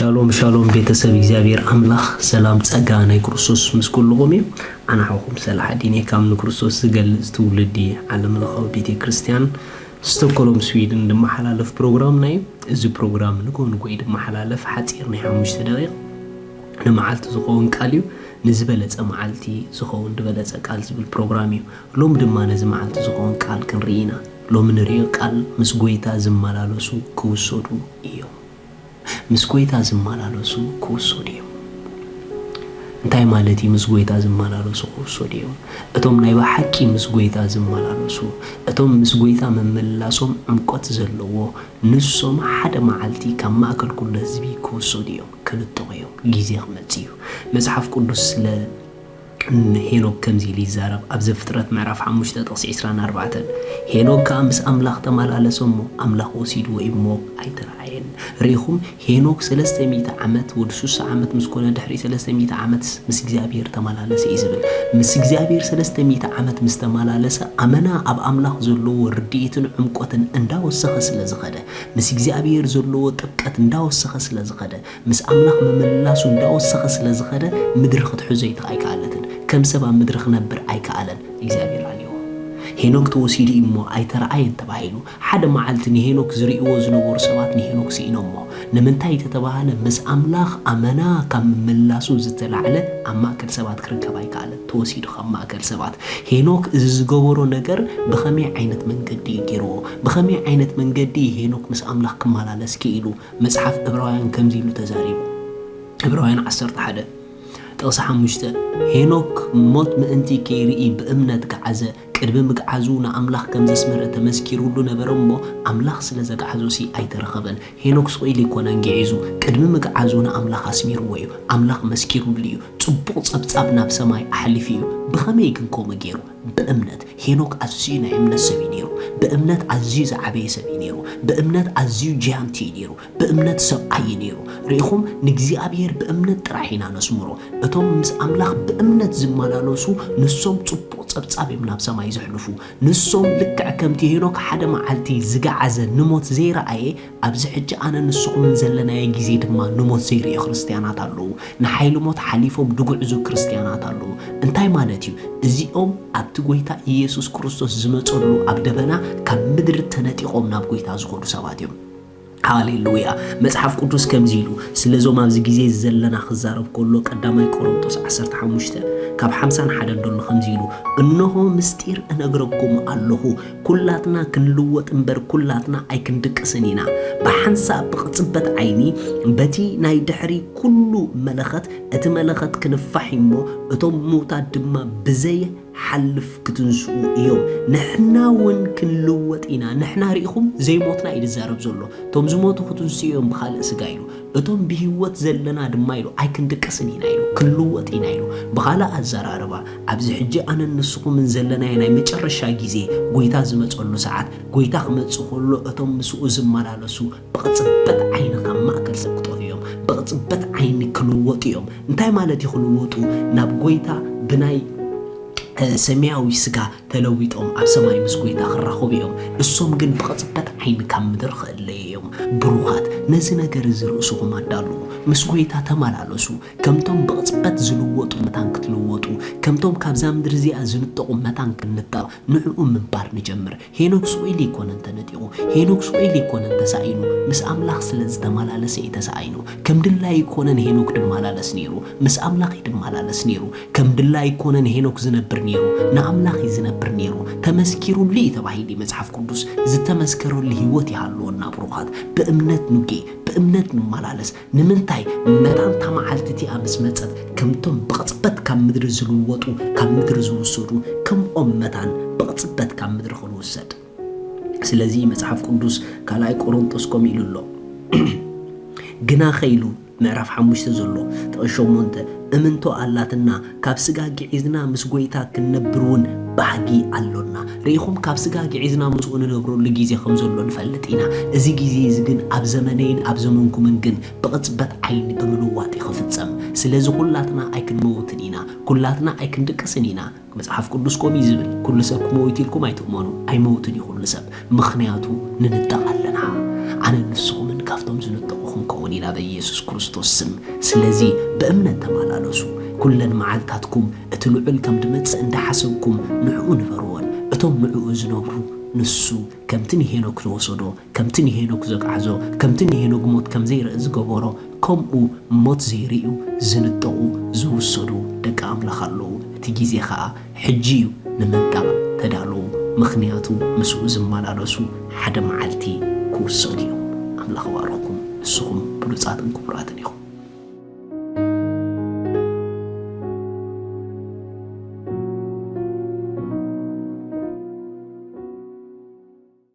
ሻሎም ሻሎም ቤተሰብ እግዚኣብሔር ኣምላኽ ሰላም ጸጋ ናይ ክርስቶስ ምስ ኩልኹም እዩ። ኣነ ሓውኹም ሰላሓዲን እየ ካብ ንክርስቶስ ዝገልጽ ትውልዲ ዓለም ለኻዊ ቤተ ክርስቲያን ስቶኮሎም ስዊድን ዝመሓላለፍ ፕሮግራምና እዩ። እዚ ፕሮግራም ንጎ ንጎ እዩ ዝመሓላለፍ ሓጺር ናይ ሓሙሽተ ደቂቕ ንመዓልቲ ዝኸውን ቃል እዩ። ንዝበለጸ መዓልቲ ዝኸውን ዝበለጸ ቃል ዝብል ፕሮግራም እዩ። ሎም ድማ ነዚ መዓልቲ ዝኸውን ቃል ክንርኢ ኢና። ሎም ንሪኦ ቃል ምስ ጎይታ ዝመላለሱ ክውሰዱ እዮም። ምስ ጎይታ ዝመላለሱ ክውሰዱ እዮም። እንታይ ማለት እዩ? ምስ ጎይታ ዝመላለሱ ክውሰዱ እዮም። እቶም ናይ ብሓቂ ምስ ጎይታ ዝመላለሱ፣ እቶም ምስ ጎይታ ምምልላሶም ዕምቆት ዘለዎ፣ ንሶም ሓደ መዓልቲ ካብ ማእከል ኩሉ ህዝቢ ክውሰዱ እዮም፣ ክንጠቑ እዮም። ግዜ ክመጽእ እዩ። መጽሓፍ ቅዱስ ስለ ሄኖክ ከምዚ ኢሉ ይዛረብ ኣብ ዘፍጥረት ምዕራፍ ሓሙሽተ ጥቕሲ ዕስራን ኣርባዕተን፣ ሄኖክ ከኣ ምስ ኣምላኽ ተመላለሰ እሞ ኣምላኽ ወሲድዎ እዩ እሞ ኣይተረኣየን። ርኢኹም፣ ሄኖክ ሰለስተ ሚእቲ ዓመት፣ ወዲ ሱሳ ዓመት ምስ ኮነ፣ ድሕሪ ሰለስተ ሚእቲ ዓመት ምስ እግዚኣብሔር ተመላለሰ እዩ ዝብል። ምስ እግዚኣብሔር ሰለስተ ሚእቲ ዓመት ምስ ተመላለሰ፣ ኣመና ኣብ ኣምላኽ ዘለዎ ርድኢትን ዕምቆትን እንዳወሰኸ ስለ ዝኸደ፣ ምስ እግዚኣብሔር ዘለዎ ጥብቀት እንዳወሰኸ ስለ ዝኸደ፣ ምስ ኣምላኽ ምምልላሱ እንዳወሰኸ ስለ ዝኸደ፣ ምድሪ ክትሕዞ ኣይከኣለትን። ከም ሰብ ኣብ ምድሪ ክነብር ኣይከኣለን። እግዚኣብሔር ኣልዎ። ሄኖክ ተወሲዱ እዩ እሞ ኣይተረኣየን ተባሂሉ። ሓደ መዓልቲ ንሄኖክ ዝርእይዎ ዝነበሩ ሰባት ንሄኖክ ስኢኖሞ። ንምንታይ ተተባሃለ? ምስ ኣምላኽ ኣመና ካብ ምምላሱ ዝተላዕለ ኣብ ማእከል ሰባት ክርከብ ኣይከኣለን። ተወሲዱ ካብ ማእከል ሰባት። ሄኖክ እዚ ዝገበሮ ነገር ብኸመይ ዓይነት መንገዲ እዩ ገይርዎ? ብኸመይ ዓይነት መንገዲ ሄኖክ ምስ ኣምላኽ ክመላለስ ክኢሉ? መጽሓፍ ዕብራውያን ከምዚ ኢሉ ተዛሪቡ። ዕብራውያን ዓሰርተ ሓደ ጥቕሲ ሓሙሽተ፣ ሄኖክ ሞት ምእንቲ ከይርኢ ብእምነት ገዓዘ፣ ቅድሚ ምግዓዙ ንኣምላኽ ከም ዘስመረ ተመስኪሩሉ ነበረ እሞ፣ ኣምላኽ ስለ ዘግዓዞሲ ኣይተረኸበን። ሄኖክ ስቕ ኢሉ ኣይኮነን ግዒዙ፣ ቅድሚ ምግዓዙ ንኣምላኽ ኣስሚርዎ እዩ። ኣምላኽ መስኪሩሉ እዩ። ጽቡቕ ጸብጻብ ናብ ሰማይ ኣሕሊፉ እዩ። ብኸመይ ግን ከምኡ ገይሩ? ብእምነት። ሄኖክ ኣዝዩ ናይ እምነት ሰብ እዩ ነይሩ። ብእምነት ኣዝዩ ዝዓበየ ሰብ እዩ ነይሩ። ብእምነት ኣዝዩ ጃያንት እዩ ነይሩ። ብእምነት ሰብኣይ እዩ ነይሩ። ርኢኹም፣ ንእግዚኣብሔር ብእምነት ጥራሕ ኢና ነስምሮ። እቶም ምስ ኣምላኽ ብእምነት ዝመላለሱ፣ ንሶም ጽቡቕ ጸብጻብ እዮም ናብ ሰማይ ዘሕልፉ። ንሶም ልክዕ ከምቲ ሄኖክ ሓደ መዓልቲ ዝገዓዘ ንሞት ዘይረኣየ፣ ኣብዚ ሕጂ ኣነ ንስኹምን ዘለናዮ ግዜ ድማ ንሞት ዘይርእዩ ክርስትያናት ኣለዉ። ንሓይሊ ሞት ሓሊፎም ዝግዕዙ ክርስትያናት ኣለዉ። እንታይ ማለት እዩ? እዚኦም ኣብቲ ጐይታ ኢየሱስ ክርስቶስ ዝመጸሉ ኣብ ደበና ካብ ምድሪ ተነጢቖም ናብ ጐይታ ዝኸዱ ሰባት እዮም። ሃሌሉያ። መጽሓፍ ቅዱስ ከምዚ ኢሉ፣ ስለዞም ኣብዚ ግዜ ዘለና ክዛረብ ከሎ ቀዳማይ ቆሮንቶስ ዓሰርተ ሓሙሽተ ካብ ሓምሳን ሓደን ደሎ ከምዚ ኢሉ፣ "እንሆ ምስጢር እነግረኩም ኣለኹ፣ ኩላትና ክንልወጥ እምበር ኩላትና ኣይክንድቅስን ኢና። ብሓንሳብ ብቕጽበት ዓይኒ በቲ ናይ ድሕሪ ኩሉ መለኸት፣ እቲ መለኸት ክንፋሕ እሞ እቶም ምውታት ድማ ብዘይ ሓልፍ ክትንስኡ እዮም። ንሕና እውን ክንልወጥ ኢና። ንሕና ርኢኹም ዘይሞትና" እዩ ዝዛረብ ዘሎ። እቶም ዝሞቱ ክትንስኡ እዮም ብኻልእ ስጋ ኢሉ። እቶም ብህይወት ዘለና ድማ ኢሉ ኣይክንድቅስን ኢና ኢሉ። ክንልወጥ ኢና ኢሉ። ብኻልእ ኣዘራርባ ኣብዚ ሕጂ ኣነን ንስኹምን ዘለናዮ ናይ መጨረሻ ግዜ ጎይታ ዝመጸሉ ሰዓት፣ ጎይታ ክመጽእ ከሎ እቶም ምስኡ ዝመላለሱ ብቕጽበት ዓይኒ ካብ ማእከል ሰብ ክጠፍኡ እዮም። ብቕጽበት ዓይኒ ክልወጡ እዮም። እንታይ ማለት እዩ ክልወጡ? ናብ ጎይታ ብናይ፣ እ፣ ሰማያዊ ስጋ ተለዊጦም ኣብ ሰማይ ምስ ጎይታ ክራኸቡ እዮም። እሶም ግን ብቕጽበት ዓይኒ ካብ ምድሪ ክእለዩ እዮም። ብሩኻት፣ ነዚ ነገር እዚ ርእስኹም ኣዳልዉ። ምስ ጎይታ ተመላለሱ። ከምቶም ብቕጽበት ዝልወጡ መታን ክትልወጡ፣ ከምቶም ካብዛ ምድሪ እዚኣ ዝንጠቑ መታን ክንንጠቕ፣ ንዕኡ ምንባር ንጀምር። ሄኖክ ስቕ ኢሉ ኣይኮነን ተነጢቑ። ሄኖክ ስቕ ኢሉ ኣይኮነን ተሳኢኑ። ምስ ኣምላኽ ስለ ዝተመላለሰ እዩ ተሳኢኑ። ከም ድላዩ ኣይኮነን ሄኖክ ድመላለስ ነይሩ። ምስ ኣምላኽ እዩ ድመላለስ ነይሩ። ከም ድላዩ ኣይኮነን ሄኖክ ዝነብር ነይሩ። ንኣምላኽ እዩ ዝነብር ነይሩ። ተመስኪሩሉ እዩ ተባሂሉ እዩ መጽሓፍ ቅዱስ። ዝተመስከረሉ ህይወት ይሃልወና ብሩኻት። ብእምነት ንጌ፣ ብእምነት ንመላለስ። ንምንታይ? መታን እታ መዓልቲ እቲኣ ምስ መጸት፣ ከምቶም ብቕጽበት ካብ ምድሪ ዝልወጡ፣ ካብ ምድሪ ዝውሰዱ፣ ከምኦም መታን ብቕጽበት ካብ ምድሪ ክንውሰድ። ስለዚ መጽሓፍ ቅዱስ ካልኣይ ቆሮንቶስ ከምኡ ኢሉ ኣሎ። ግናኸ ኢሉ ምዕራፍ ሓሙሽተ ዘሎ ጥቕሲ ሸሞንተ፣ እምንቶ ኣላትና፣ ካብ ስጋ ግዒዝና ምስ ጐይታ ክንነብር እውን ባህጊ ኣሎና። ርኢኹም፣ ካብ ስጋ ግዒዝና ምስኡ ንነብረሉ ግዜ ከም ዘሎ ንፈልጥ ኢና። እዚ ግዜ እዚ ግን ኣብ ዘመነይን ኣብ ዘመንኩምን ግን ብቕጽበት ዓይኒ ብምልዋጥ እዩ ክፍጸም። ስለዚ ኩላትና ኣይክንመውትን ኢና፣ ኩላትና ኣይክንድቅስን ኢና። መጽሓፍ ቅዱስ ከምኡ እዩ ዝብል፣ "ኩሉ ሰብ ክመውት ኢልኩም ኣይትእመኑ፣ ኣይመውትን እዩ ኩሉ ሰብ፣ ምኽንያቱ ንንጠቕ ኣለና። ኣነን ንስኹምን ካብቶም ዝንጠቑ ክንከውን ኢና በኢየሱስ ክርስቶስ ስም። ስለዚ ብእምነት ተመላለሱ። ኩለን መዓልታትኩም እቲ ልዑል ከም ድመጽእ እንዳሓሰብኩም ንዕኡ ንበርዎን። እቶም ንዕኡ ዝነብሩ ንሱ ከምቲ ንሄኖክ ዝወሰዶ፣ ከምቲ ንሄኖክ ዘግዓዞ፣ ከምቲ ንሄኖክ ሞት ከም ዘይርኢ ዝገበሮ፣ ከምኡ ሞት ዘይርእዩ ዝንጠቑ ዝውሰዱ ደቂ ኣምላኽ ኣለዉ። እቲ ግዜ ኸኣ ሕጂ እዩ። ንምንጣቕ ተዳለዉ፣ ምኽንያቱ ምስኡ ዝመላለሱ ሓደ መዓልቲ ክውሰዱ እዮም። ኣምላኽ ይባርኽኩም። ንስኹም ብሉጻትን ክቡራትን ኢኹም።